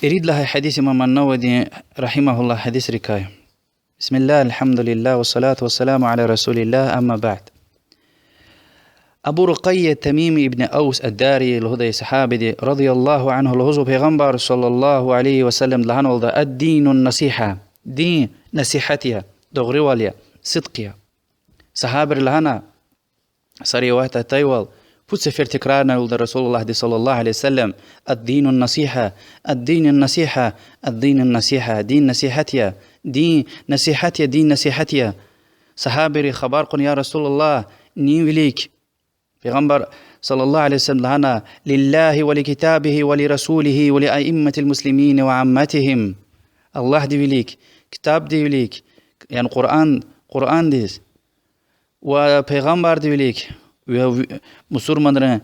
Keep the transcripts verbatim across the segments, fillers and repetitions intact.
Ирид лагьай гьадис имам ан-Нававидин, رحمه الله, гьадисрикай. بسم الله، الحمد لله، والصلاة والسلام على رسول الله، أما بعد. Абу Рукъайя Тамим ибн Авс ад-Дари лугьудай сагьабиди, رضي الله عنه, лугьузва Пайгъамбар صلى الله عليه وسلمди лагьанвалда: الدين النصيحة, дин насигьат я, дугъривал я, сидкь я. Сагьабийри лагьана, са риваятда атайвал, пуд сефер текрарнавалда Расулуллагьди صلى الله عليه وسلم: الدين النصيحة، الدين النصيحة، الدين النصيحة, дин насигьат я, дин насигьат я, дин насигьат я. Сагьабийри хабар кьуна: يا رسول الله, нин вилик? Пайгъамбар صلى الله عليه وسلم лагьана: لله ولكتابه ولرسوله ولأئمة المسلمين وعامتهم. Аллагьди вилик, ктабди вилик, яни Къуръан, Къуръандиз, ва Пайгъамбарди вилик, ва ви-, мусурманрин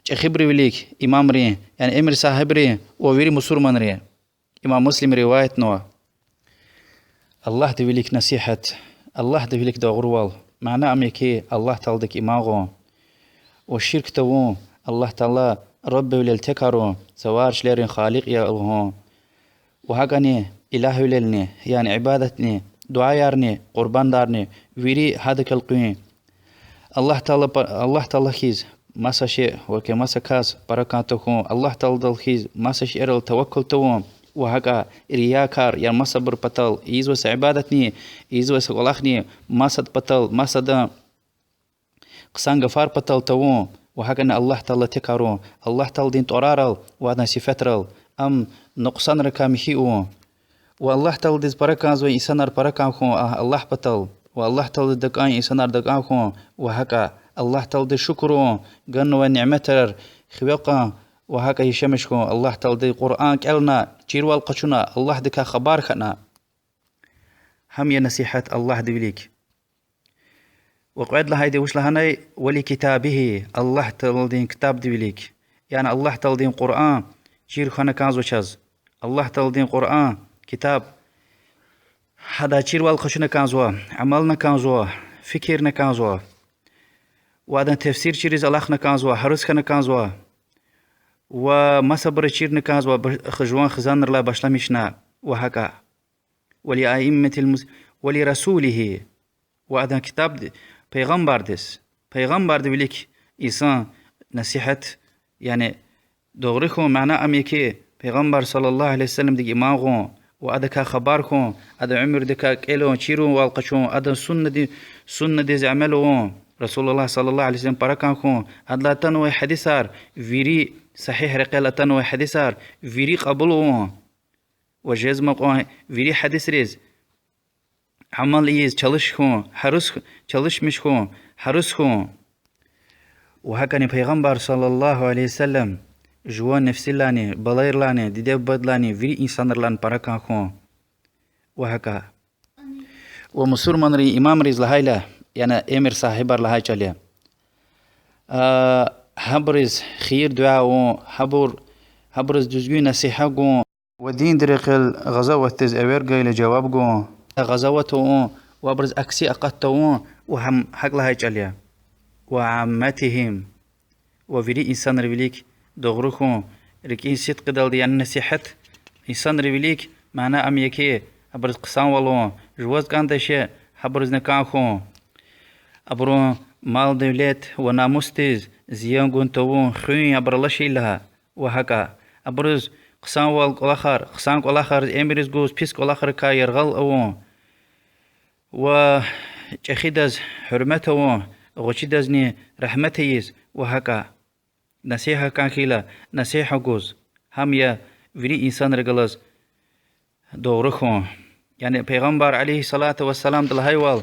чӀехибуру вилик, имамри, яни эмир сагьибри, ва вири мусурманри. Имам Муслим риваятнава. Аллагьди вилик насигьат, Аллагьди вилик дугъривал. Мана ам я хьи, Аллагь Тааладик иман гъун ва ширк тавун, Аллагь Таала Раббивилел текарун, цавар чилерин Халикь я лугьун. Ва гьакӀани илагьвилелни, яни ибадатни, дуьаярни, къурбандарни, вири гьадакал къуьн. Аллагь Таала па-, Аллагь Таала хьиз маса шей ва ке маса кас пара кӀан тахьун, Аллагь Тааладал хьиз маса шейэрал таваккул тавун, ва гьакӀа риякар, яни масабур патал ийизвай са ибадатни, ийизвай са кӀвалахни масад патал, масадан хъсан гафар патал тавун, ва гьакӀани Аллагь Таала текарун, Аллагь Тааладин тӀварарал ва адан сифетрал, ам нукьсанрикай михьи авун. Ва Аллагь Тааладиз пара кӀанзавай инсанар пара кӀан хьун, а, Аллагь патал, ва Аллагь Тааладиз дакӀан инсанар дакӀан хьун, ва гьакӀа Аллагь Тааладиз шукур авун, ганвай ниметар хиве кьун, ва гьакӀа яшамиш хьун, Аллагь Таалади Къуръан кӀелна, чирвал къачуна, Аллагьдикай хабар хьана. Гьам я насигьат Аллагьди вилик. Ва кьвед лагьайди вуч лагьанай? ولكتابه, Аллагь Тааладин ктабди вилик. Яни Аллагь Тааладин Къуръан чир хьана кӀанзава чаз. Аллагь Тааладин Къуръан, ктаб, гьадай чирвал къачуна кӀанзава, амална кӀанзава, фикирна кӀанзава. Ва адан тефсир чириз алахъна кӀанзава, гьарис хьана кӀанзава. Ва масабуруз чирна кӀанзава, ба-, жуван хизанрилай башламишна, ва гьакӀа. ولأئمة المس-, ولرسوله. Ва адан ктабди, пайгъамбардиз, пайгъамбарди вилик инсан насигьат, яни дугъри хьун, мана ам я хьи, Пайгъамбар صلى الله عليه وسلمдик иман гъун ва адакай хабар хьун, адан уьмуьрдикай кӀелун, чирвал къачун, адан суннади-, суннадиз амал авун, رسول الله صلى الله عليه وسلم пара кӀан хьун, адалай атанвай гьадисар, вири сагьигь рекьел атанвай гьадисар, вири кьабул авун. Ва жезмай кьван вири гьадисриз амал ийиз чалиш хьун, гьарис, чалишмиш хьун, гьарис хьун. Ва гьакӀани Пайгъамбар صلى الله عليه وسلم жуван нефсилайни, балайрилайни, диде-бубадилайни, вири инсанрилайни пара кӀан хьун. Ва гьакӀа. Ва мусурманрин имамриз лагьайла, яни эмир сагьибар лагьай чӀал я, а, гьабуруз хийир-дуьа авун, гьабур-, гьабуруз дуьзгуьн насигьат гун, ва диндин рекьел гъазаватдиз эвер гайила жаваб гун, гъазават авун, ва абуруз акси акъат тавун, ва гьам гьакӀ лагьай чӀал я. وعامتهم, ва вири инсанрин вилик дугъри хьун, рикӀин сидкьидалди, яни насигьат инсанрин вилик, мана ам я хьи, абуруз хъсанвал авун, жуваз кӀандай шей гьабурузни кӀан хьун, абурун мал-девлет ва намусдиз зиян гун тавун, хуьн абурал алачирла, ва гьакӀа. Абуруз хъсанвал кӀвалахар, хъсан кӀвалахар эмириз гуз, пис кӀвалахрикай яргъал авун, ва чӀехидаз гьуьрмет авун, гъвечӀидазни рагьмет ийиз, ва гьакӀа. Насигьат кӀан хьайила, насигьат гуз, гьам я вири инсанрихъ галаз дугъри хьун. Яни Пайгъамбар عليه الصلاة والسلامди лагьайвал: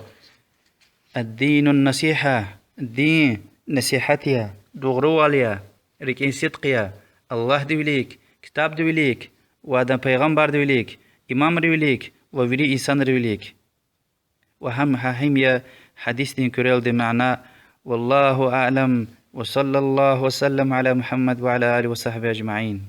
الدين النصيحة, дин насигьат я, дугъривал я, рикӀин сидкь я, Аллагьди вилик, ктабди вилик, ва адан пайгъамбарди вилик, имамри вилик ва вири инсанри вилик. Ва гьам гьа им я гьадисдин куьрелди мана. والله أعلم، وصلى الله وسلم على محمد وعلى آله وصحبه أجمعين.